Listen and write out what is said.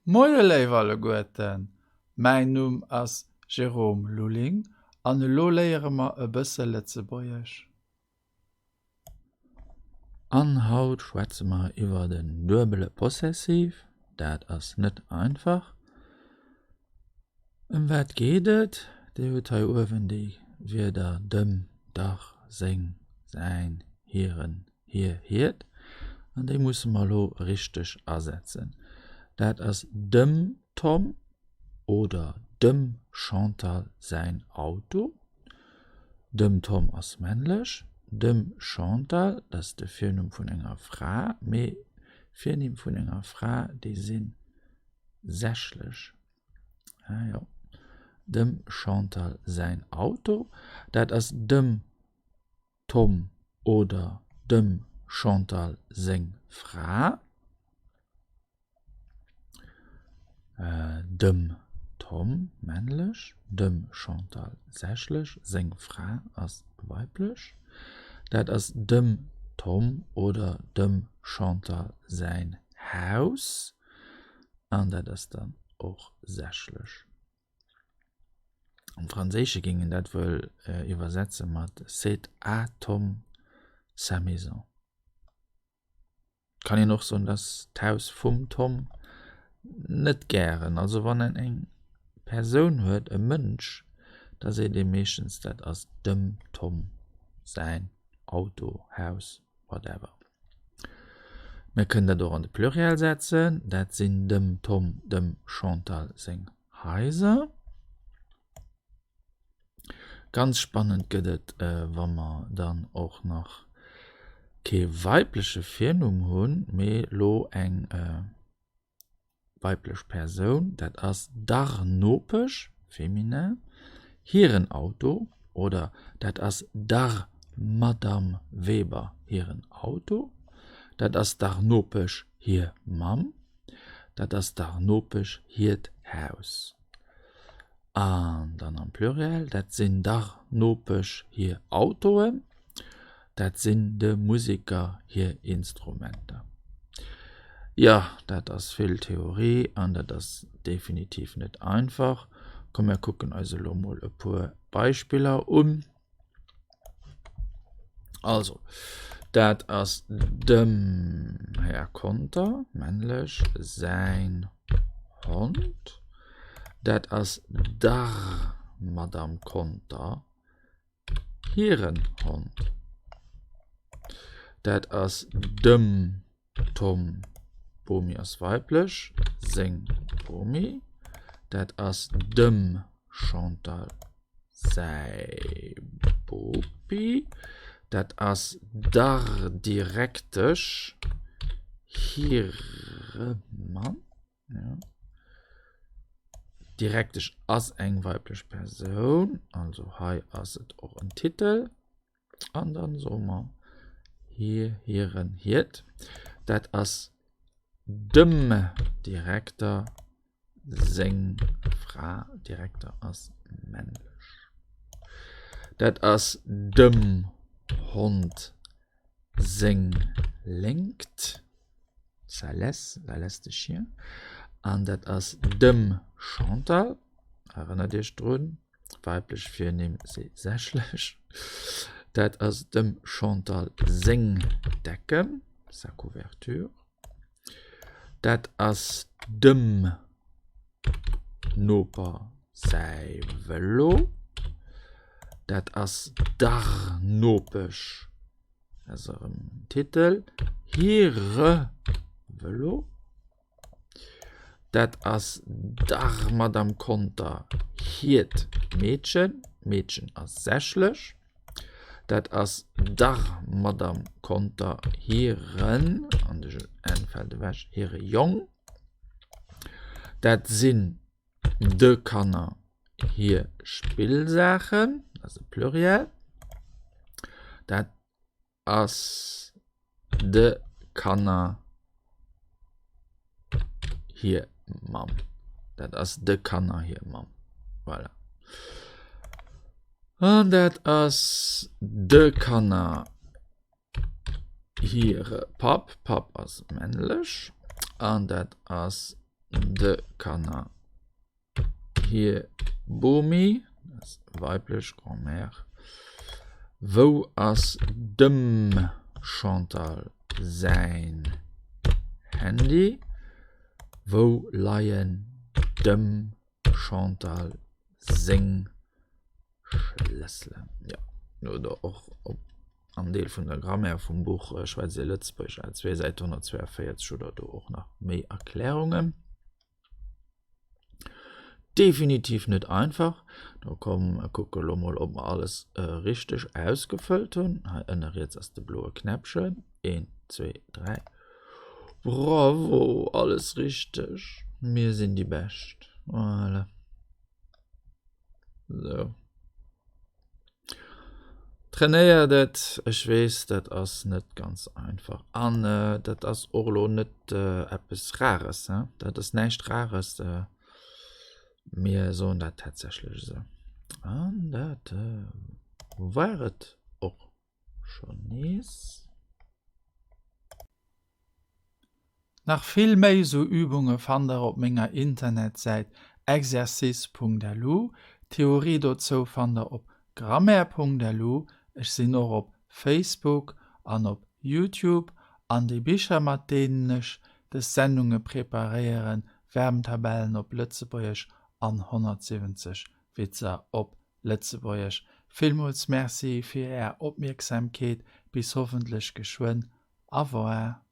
Moie léif alleguerten, mäin Numm ass Jérôme Lulling an elo léiere mer e bësse Lëtzebuergesch. An haut schwätze mer iwwer den duebele Possessiv. Dat ass net einfach. Ëm wat geet et? Dir hutt hei uewen déi Wierder dem, dach, seng, säin, hiren, hir, hiert, an déi musse mer elo richteg asetzen. Dat ass dem Tom oder dem Chantal säin Auto. Dem Tom ass männlech, dem Chantal, dat ass de Virnumm vun enger Fra, mee Virnimm vun enger Fra, déi si sächlech. Ah jo, dem Chantal säin Auto, dat ass dem Tom oder dem Chantal seng Fra. Dem Tom, männlech, dem Chantal, sächlech, seng Fra ass weiblech. Dat ass dem Tom oder dem Chantal säin Haus an dat ass dann och sächlech. Am Franséische géing een dat wuel iwwersetze mat C'est à Tom sa maison. Kann een och soen, dat d'Haus vum Tom. Net gären. Also wann een eng Persoun huet, e Mënsch, da seet ee meeschtens, dat ass dem Tom säin Auto, Haus, whatever. Mir kënnen dat och an de Pluriel setzen, dat sinn dem Tom, dem Chantal seng Haiser. Ganz spannend gëtt et, wa mer dann och nach kee weibleche Virnumm hunn, mee lo eng weiblech Persoun, dat ass dar Nopesch, féminin, hiren Auto oder dat ass dar Madamm Weber hiren Auto, dat ass dar Nopesch hir Mamm, dat ass dar Nopesch hiert Haus. An dann am Pluriel, dat sinn dar Nopesch hir Autoen, dat sinn de Museker hir Instrumenter. Jo, dat ass vill Theorie an dat ass definitiv net einfach. Komm mir kucken eis elo mol e puer Beispiller un. Also, dat ass dem Här Conter, männlech, säin Hond. Dat ass der Madame Conter hiren Hond. Dat ass dem Tom, Bomi ass weiblech, seng Bomi. Dat ass dem Chantal säi Bopi. Dat ass der Direktesch hire Mann. Ja. Direktesch ass eng weiblech Persoun, also hei ass et och en Titel. An dann soe mer hir, hiren, hiert. Dat ass dem Direkter seng Fra. Direkter ass männlech. Dat ass dem Hond seng Léngt. Sa laisse, la laisse de chien. An dat ass dem Chantal. Erënnert Iech drun, Weiblech Virnimm si sächlech. Dat ass dem Chantal seng Decken, sa couverture. Dat ass dem Noper säi Vëlo. Dat ass der Nopesch, dat ass erëm en Titel, hire Vëlo. Dat ass der Madame Conter hiert Meedchen. Meedchen ass sächlech. Dat ass der Madame Conter hiren, an de n fält ewech, hire Jong. Dat sinn de Kanner hir Spillsaachen, dat ass e Pluriel. Dat ass de Kanner hir Mamm. Dat ass de Kanner hir Mamm. Voilà. An dat ass de Kanner hire Papp. Papp ass männlech. An dat ass. De Kanner hir Bomi, dat ass weiblech, Grand-mère. Wou ass dem Chantal säin Handy? Wou leien dem Chantal seng Schlësselen? Jo, oder och op am Deel vun der Grammaire vum Buch Schwätzt Dir Lëtzebuergesch, A2, Säit 142 hutt Der do och nach méi Erklärungen. Definitiv net einfach. Do komm mer kucke lo mol ob mer alles richteg ausgefëllt hunn. Hei ënne riets ass de bloe Knäppchen. Een, zwee, dräi. Bravo, alles richteg. Mir sinn déi Bescht. Voilà. Sou. Trainéiert et, ech weess dat ass net ganz einfach an dat ass och elo net eppes Rares, hein, dat ass näischt Rares, mir soen dat tatsächlech esou. An dat war et och schonn nees. Nach vill méi sou Übunge fannt der op menger Internetsäit exercice.lu. D'Theorie dozou fannt der op grammaire.lu. Ech sinn och op Facebook an op Youtube. An déi Bicher mat deenen ech des Sendunge preparéieren, Verbentabellen op Lëtzebuergesch an 170 Witzer op Lëtzebuergesch. Villmools Merci fir är Opmierksamkeet. Bis hoffentlech geschwënn. Au revoir.